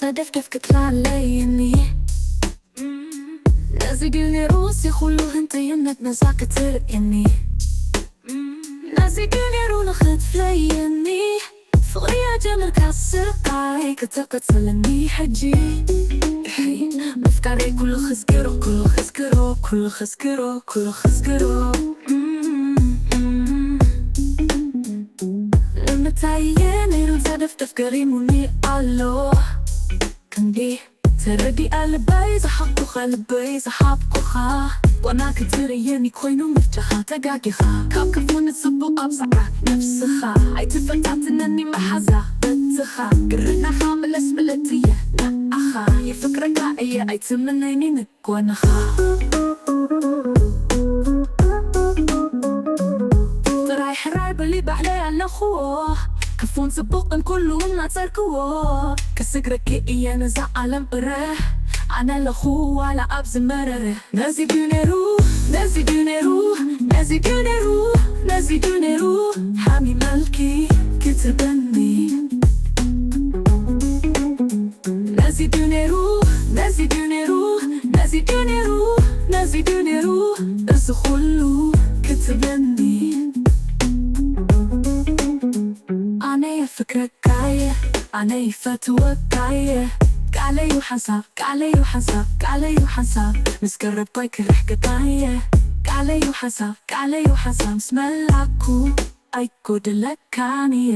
መደፍደፍ ክትላለይኒ። ነዚ ድዩ ነይሩ ሲ ኩሉ ህንጥይነት ነዛ ክትርእየኒ? ነዚ ድዩ ነይሩ ንኽትፍለየኒ? ፍቕሪ ኣጀምርካ ስቃይ ክትቅጽለኒ ሕጂ። ምፍቃረይ ኩሉ ክዝክሮ፣ ኩሉ ክዝክሮ፣ ኩሉ ክዝክሮ፣ ኩሉ ክዝክሮ። ንምንታይ እየ ነይሩ ዘደፍደፍ ገሪሙኒ ኣሎ። ክንዲ ተረዲኣ ልበይ ዝሃብኩኻ፣ ልበይ ዝሃብኩኻ። ዋና ክትርእየኒ ኮይኑ ምርጫኻ ተጋጊኻ። ካብ ክፉ ንጽቡቕ ኣብዝሓ ነብስኻ። ኣይትፈታትነኒ መሓዛ በትኻ። ግርናኻ ምለስ ምለጥ እየ ንዓኻ። የፍቅረካ እየ ኣይትምነኒ ንጎንኻ። ጥራይ ሕራይ በሊ ባዕለይ ኣለኽዎ። ክፉን ጽቡቕን ኩሉ እናጸርክዎ። ከስግረኪ እየ ነዛ ዓለም እረ። ኣነ ኣለኹ ዋላ ኣብዚ መረረ። ነዚ ድዩ ነይሩ፣ ነዚ ድዩ ነይሩ፣ ነዚ ድዩ ነይሩ፣ ነዚ ድዩ ነይሩ ሓሚመልኪ ክትበኒ? ነዚ ድዩ ነይሩ፣ ነዚ ድዩ ነይሩ፣ ነዚ ድዩ ነይሩ፣ ነዚ ድዩ ነይሩ፣ እዚ ኩሉ ክትብለኒ? ኣነ የፍቅረካየ፣ ኣነ ይፈትወካየ፣ ቃለዩ ሓንሳብ፣ ቃለዩ ሓንሳብ፣ ቃለዩ ሓንሳብ፣ ምስ ቀረብኳይ ክርሕቀካየ፣ ቃለዩ ሓንሳብ፣ ቃለዩ ሓንሳብ፣ ምስ መላኩ ኣይጎድለካን እየ።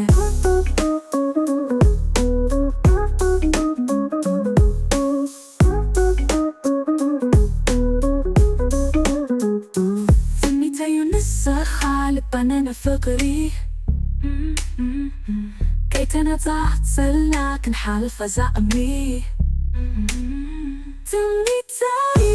ትምኒተዩ ንስኻ ልባነ ንፍቕሪ ከይተነጻጸልና ክንሓልፍ እዛ እምኒ። ትምኒተይ